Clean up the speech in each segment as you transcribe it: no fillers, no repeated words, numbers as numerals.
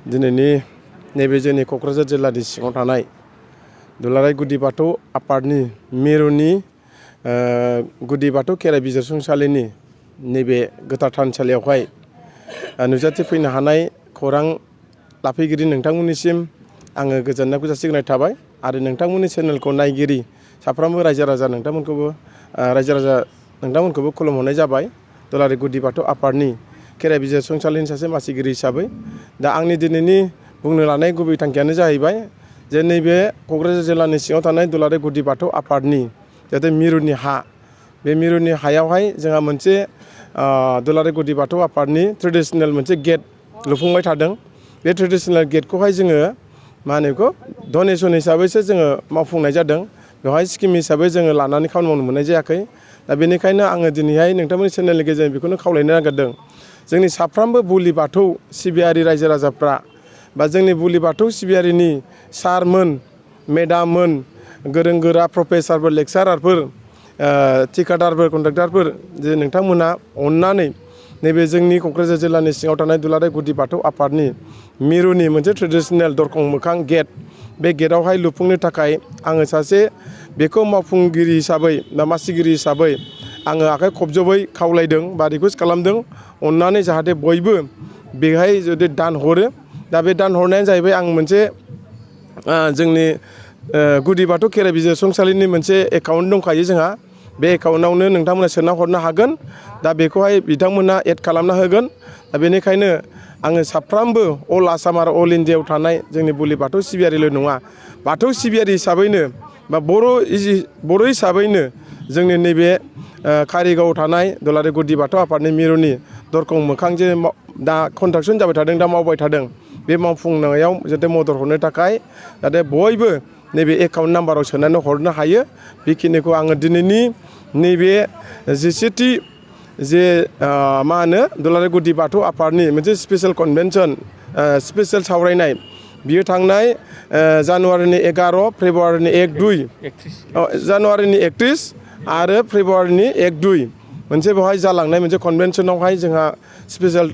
दिनैनि नैबे जोंनि क'क्राझार जिल्लानि सिङाव थानाय दुलाराय गुदि बाथौ आफादनि मिरुनि गुदि बाथौ खेराइ बिजिरसंसालिनि नैबे गोथार थानसालियावहाय नुजाथिफैनो हानाय खौरां लाफैगिरि नोंथांमोननिसिम आङो गोजोननायखौ जासिग्रोनाय थाबाय आरो नोंथांमोननि चेनेलखौ नायगिरि साफ्रोमबो रायजो राजा नोंथांमोनखौबो खुलुमहरनाय जाबाय। दुलाराय गुदि बाथौ आफादनि खेराइ बिजिरसंसालिनि सासे मासिगिरि हिसाबै दा आंनि दिनैनि बुंनो लानाय गुबै थांखियानो जाहैबाय जे नैबे क'क्राझार जिल्लानि सिङाव थानाय दुलाराय गुदि बाथौ आफादनि जाहाथे मिरुनि हा बे मिरुनि हायावहाय जोंहा मोनसे दुलाराय गुदि बाथौ आफादनि ट्रेडिसनेल मोनसे गेट लुफुंबाय थादों। बे ट्रेडिसनेल गेटखौहाय जोङो मा होनो बेखौ डनेसन हिसाबैसो जोङो मावफुंनाय जादों। बेवहाय स्किम हिसाबै जोङो लानानै खामानि मावनो मोननाय जायाखै। दा बेनिखायनो आङो दिनैहाय नोंथांमोननि चेनेलनि गेजेरजों बेखौनो खावलायनो नागिरदों। जोंनि साफ्रोमबो बुलि बाथौ सिबियारि रायजो राजाफ्रा बा जोंनि बुलि बाथौ सिबियारिनि सारमोन मेडाममोन गोरों गोरा प्रफेसारफोर लेक्सारारफोर थिकादारफोर कन्ट्रेक्टारफोर जे नोंथांमोना अननानै नैबे जोंनि क'क्राझार जिल्लानि सिङाव थानाय दुलाराय गुदि बाथौ आफादनि मिरुनि मोनसे ट्रेडिसनेल दरखं मोखां गेट बे गेटआवहाय लुफुंनो थाखाय आङो सासे बेखौ मावफुंगिरि हिसाबै बा मासिगिरि हिसाबै आङो आखाइ खबजबै खावलायदों बा रिकुवेस्ट खालामदों अननानै जाहाथे बयबो बेहाय जुदि दान हरो। दा बे दान हरनायानो जाहैबाय आं मोनसे जोंनि गुदि बाथौ खेराइ बिजिरसंसालिनि मोनसे एकाउन्ट दंखायो जोंहा बे एकाउन्टआवनो नोंथांमोना सोना हरनो हागोन। दा बेखौहाय बिथांमोना एड खालामना होगोन। दा बेनिखायनो आङो साफ्रोमबो अल आसाम आरो अल इण्डियायाव थानाय जोंनि बुलि बाथौ सिबियारिल' नङा बाथौ सिबियारि हिसाबैनो बा बर' हिसाबैनो जोंनि नैबे कारिगावआव थानाय दुलाराय गुदि बाथौ आफादनि मिरुनि दरखं मोखां जे दा कन्स्ट्राक्सन जाबाय थादों दा मावबाय थादों बे मावफुंनायाव जाहाथे मदद हरनो थाखाय जाहाथे बयबो नैबे एकाउन्ट नाम्बाराव सोनानै हरनो हायो। बेखिनिखौ आङो दिनैनि नैबे जिसेथि जे मा होनो दुलाराय गुदि बाथौ आफादनि मोनसे स्पेसियेल कनभेनसन स्पेसियेल सावरायनाय बियो थांनाय जानुवारिनि 11 फेब्रुवारिनि 1-2 जानुवारिनि 31 आरो फेब्रुवारिनि 1-2 मोनसे बेवहाय जालांनाय मोनसे कनभेनसनावहाय जोंहा स्पेसियेल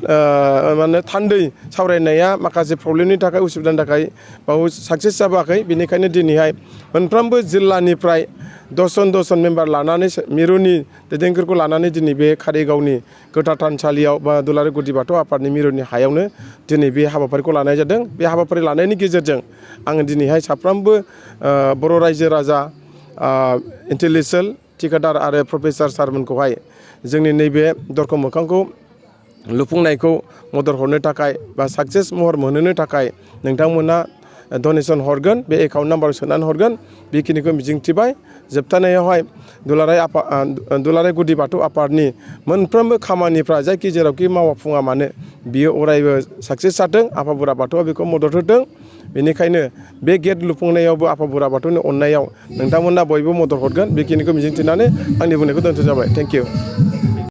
माने थान्दै सावरायनाया माखासे प्रब्लेमनि थाखाय उसुबिदानि थाखाय बाव साक्सेस जाबोआखै। बेनिखायनो दिनैहाय मोनफ्रोमबो जिल्लानिफ्राय दसजन मेम्बार लानानै मिरुनि दैदेनगिरिखौ लानानै दिनै बे कारिगावनि गोथार थानसालियाव बा दुलाराय गुदि बाथौ आफादनि मिरुनि हायावनो दिनै बे हाबाफारिखौ लानाय जादों। बे हाबाफारि लानायनि गेजेरजों आङो दिनैहाय साफ्रोमबो बर' रायजो राजा इन्टेलेक्सुयेल थिकादार आरो प्रफेसार सारमोनखौहाय जोंनि नैबे दरखं मोखांखौ लुफुंनायखौ मदद हरनो थाखाय बा साक्सेस महर मोनहोनो थाखाय नोंथांमोना डनेसन हरगोन बे एकाउन्ट नाम्बाराव सोनानै हरगोन बेखिनिखौ मिजिंथिबाय। जोबथानायावहाय दुलाराय गुदि बाथौ आफादनि मोनफ्रोमबो खामानिफ्रा जायखि जेरावखि मावफुङा मानो बियो अरायबो साक्सेस जाथों। आफा बोराइ बाथौआ बेखौ मदद होथों। बेनिखायनो बे गेट लुफुंनायावबो आफा बोराइ बाथौनि अननायाव नोंथांमोना बयबो मदद हरगोन बेखिनिखौ मिजिंथिनानै आंनि बुंनायखौ दोनथ' जाबाय। Thank you.